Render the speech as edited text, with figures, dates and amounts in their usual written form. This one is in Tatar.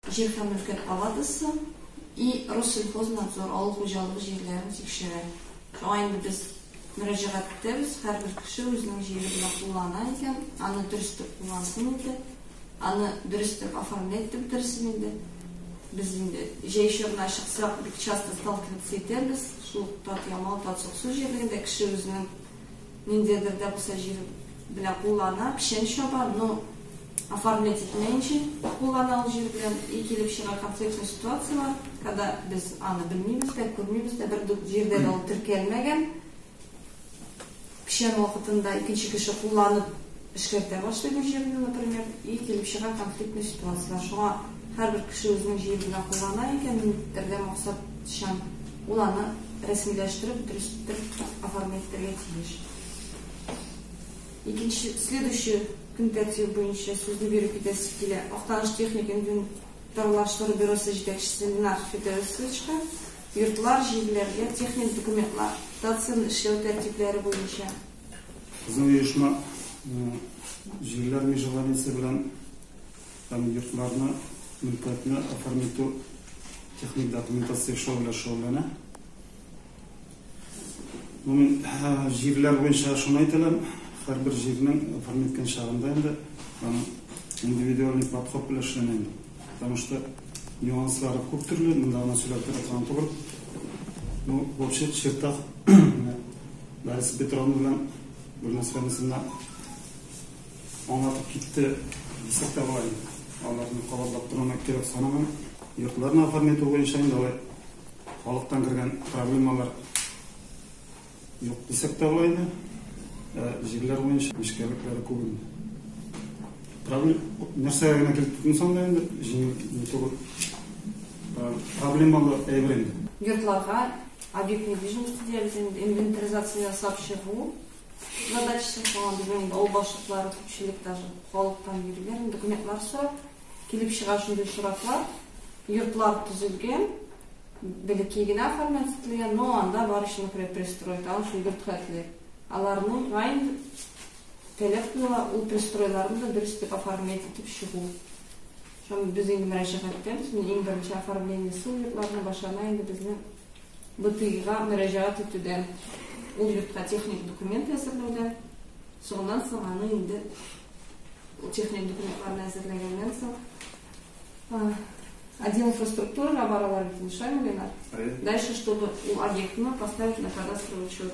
Җир һәм мөлкәт палатасы и Россельхознадзор авыл хуҗалыгы җирләрен тикшерә. Шуңа инде без мөрәҗәгать итәбез, һәрбер кеше үзенең җире белән куллана икән, аны дөрес итеп куллансын иде, аны дөрес итеп оформлять итеп бетерсен иде. Без инде җәй чорына чыксак, бик часто сталкиваться итәбез. Шул Тат Ямал, Тат Суксу җирлегендә кеше үзенең ниндидер дә булса җире белән куллана, печән чаба, но оформлять итмәенчә куллана ул җир белән, и килеп чыга конфликтный ситуацияләр, когда без аны белмибез дә, күрмибез дә, бер җирдә дә ул теркәлмәгән. Печән вакытында икенче кеше кулланып эшкәртә башлый бу җирне, например, и килеп чыга конфликтный ситуацияләр. Шуңа һәрбер кеше үзенең җире белән куллана икән, ниндидер дә максатчан, ул аны рәсмиләштереп, дөрес итеп оформлять итәргә тиеш. Икенче, следующий көн тәртибе буенча сүзне биреп китәсе килә. Актаныш техник инвентарлаштыру бюросы җитәкчесе Ленар Федосовичка йортлар, җирләргә техник документлар, датацияне эшләү тәртипләре буенча. Безнең оешма җирләр межеваниесе белән һәм йортларны, мөлкәтне оформить итү, техник документация эшләү белән шөгыльләнә. Ну, мин җирләр буенча шуны әйтә алам, һәрбер җирнең оформить иткән чагында инде аның индивидуальный подход белән эшләнә инде. Потому что нюанслары күп төрле, монда гына сөйләп тора торган түгел. Ну, в общих чертах Лариса Петровна белән Гөлназ Фәнисовна аңлатып китте дисәк тә була инде. Аларны кабатлап торуны кирәк санамыйм. Йортларны оформить итү буенча инде алай халыктан кергән проблемалар юк дисәк тә була инде. Ә җирләр буенча нечкәлекләре күп инде. Проблем нәрсәгә генә килеп тотынсаң да инде җиңел ни түгел. Проблемалы әйбер инде. Йортларга объект недвижимости дибез инде, инвентаризация ясап чыгу задачасы, шуңа безнең инде авыл башлыклары күпчелек даже халыктан йөриләр, инде документлар сорап. Килеп чыга шундый очраклар, йортлар төзелгән, бәләкәй генә оформлять ителгән, но анда бар ич, например, пристрой, тагын шул йорт хәтле. Аларның инде таләп куела, ул пристройларны да дөрес итеп оформлять итеп чыгу. Шуны без инде мөрәҗәгать итәбез, иң беренче оформлениесе ул йортларны башлана инде безнең БТИга мөрәҗәгать итүдән, ул йортка техник документ әзерләүдән, соңыннан соң аны инде техник документларны әзерләгәннән соң отдел инфраструктурага баралар бит, шулаймы, Ленар? Дальше, чтобы ул объектны поставить на кадастровый учет.